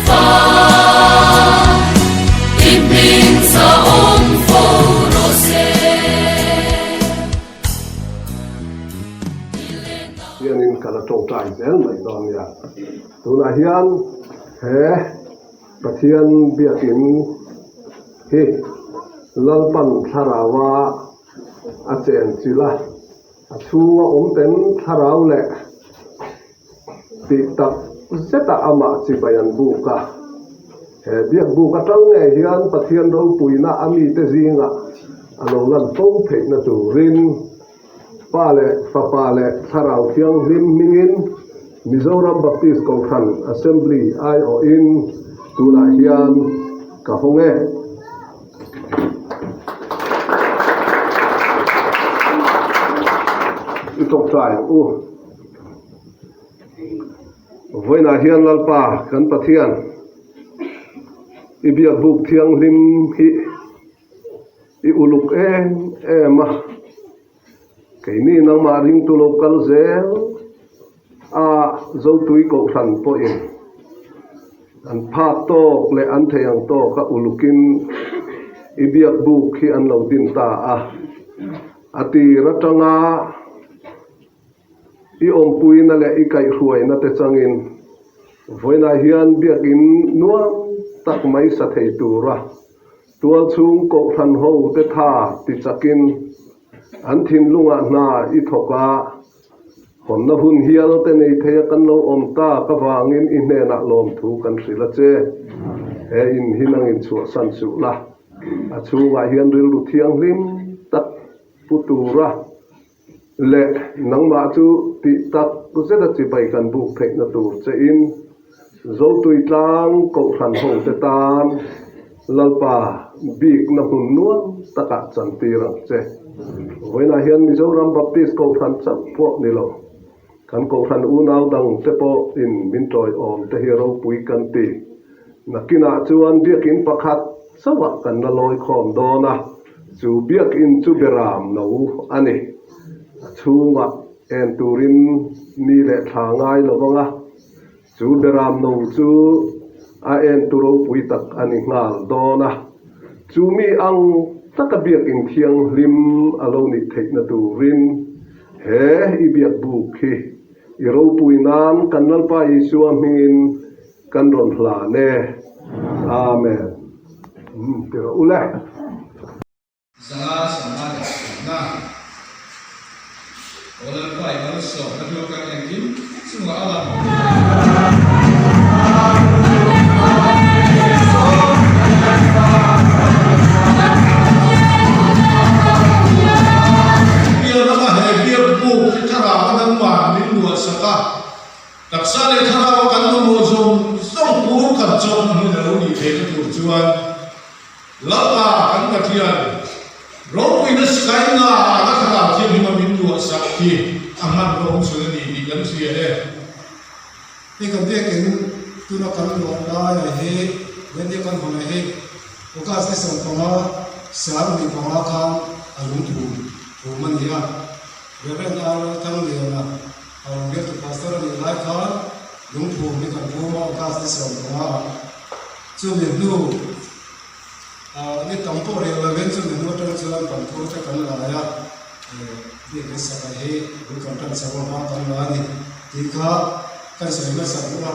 fa i hming zahawm fo rawh se. Hianin ka la tawngtai zel mai dawn nia. Tunah hian he Pathian biakin hi Lalpan thlaraua a chen chilh a, a chhunga awm ten thlarau leh tih tak zeta amah chibai an buk a. He biak buk atang ngei hian Pathian ropuina a mite zingah a lo lan fo theihna turin Pa leh Fapa leh Thlarau Thianghlim hmingin Mizoram Baptist Kohhran Assembly aiawhin tunah hian ka hawng e. I tawngtai ang u. Vawiinah hian Lalpa kan Pathian i biakbuk thianghlim hi I uluk em em a, keini nangmah ringtu lo kal zel a Zotui Kohhran pawhin an phak tawk leh an thei ang tawk a ulukin i biak buk hi an lo din ta a, a tir atanga i awmpuina leh i kaihhruaina te changin vawiinah hian biakin nuam tak mai sa thei tura Tualchhung kohhran ho te tha ti chakin an thinlungah hna i thawk a, hawnna hun hial te nei thei a kan lo awm tak avangin i hnenah lawmthu kan hrilh a che. He in hi nangin chhuahsan suh la, a chhungah hian rilru thianghlim tak pu tura leh nangmah chu tih tak zeta chibai kan buk theihna tur che in Zotui tlang kohhran ho te tan Lalpa bikna hmun nuam takah chantir ang che. Vawiinah hian Mizoram Baptist kohhran chauh pawh ni lo, kan kohhran unau dang te pawh in min tawiawm te hi ropui kan ti. Nakinah chuan biakin pakhat chauhah kan la lawi khawm dawn a, chu biakin chu beram no a ni. A chhungah en turin ni leh thla ngai lo vang a, chu beram no chu a en tu ropui tak a ni nghal dawn a. Chu mi ang taka biakin thianghlim a lo nih theihna turin he i biak buk hi i ropui nan kan Lalpa Isua hmingin Kan rawn hlan e. Amen. Umm ti rawh u le. Zanga sawmna leh sawmna. Aw Lalpa i malsawmna chu kan engkim chungah a lang. Bial lama he biak buk hi thlarau a dangman min luahsak a. Taksa leh thlarau a kan mamawh zawng zawng pur kan chawkna hmun a lo nih theihna tur chuan Lalpa kan Pathian ropuina sikaina ah ka thlarau thianghlim a min luahsak hi a hmanraw awm chhun a ni tih kan hria e. Hei kan biakin tuna kan luah laia hi Vende kan hawn hi August ni 15 25 khan a lungthu phum a ni a, Reverend R. Thangliana A rawn biak tu pastor a nih lai khan lungphum hi kan phum a, August ni 15 ah. Chumi hnu ah ni tam pawh rih lovin chumi hnu atang chuan kan phur te kan lai a, biak in sak ah hi bul kan tan chho a hma kan la a ni tih kha kan sawi hmasa duh a.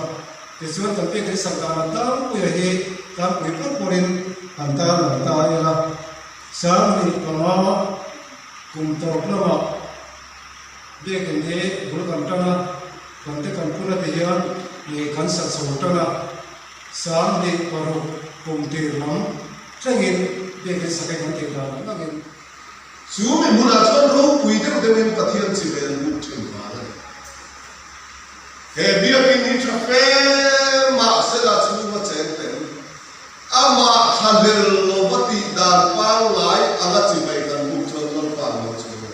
Tichuan kan biak in sak dan ah tlangpuia hi tlangpui pawr pawrin kan tan lang ta ila, 25 kum tawp lamah Biakin hi bul kan tan a, kan te kan phun a ti hian ih kan sa chho tan a, 26 kum tir lam thlengin biakin sakei kan tih dan ang angin. Chu mi hmunah chuan ropui deuh deuhin Pathian chi ve an buk thin nghal a ni. He biakin hi tha fe mah sela chhunga cheng ten amah thlahlel lova tih dan pangngai anga chi ve kan buk chuan Lalpa an lo chhung lo.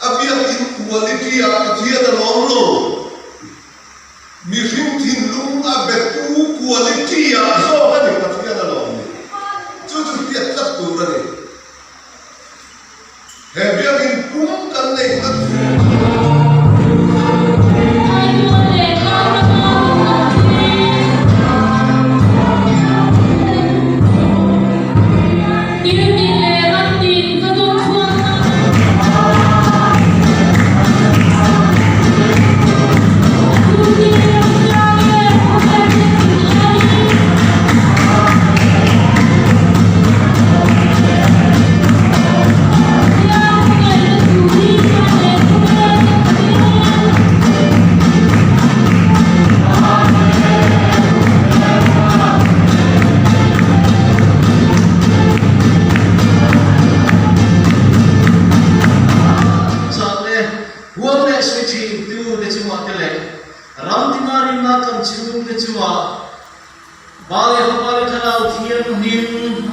A biakin quality ah Pathian a lawm lo. Mihring thinlung a betu quality ah zawk a ni Pathian a lawm ni. Chu chu hriat tlat tur a ni. He biakin pum kan nei tlat tur. Ram tina rinna kan chhungte chungah Pa leh Fapa leh Thlarau Thianghlim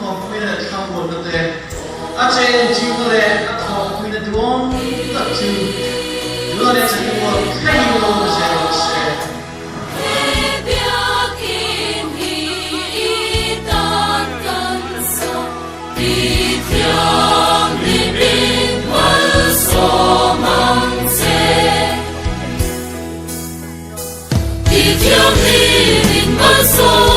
awmpuina leh thlamuanna te, a chenchilna leh a thawhpuina duang tak chu tuna leh chatuan thlengin lo awm zel rawh se. He biakin hi i tan kan sa ti thianghlimin malsawm ang che. Ti thianghlimin malsawm.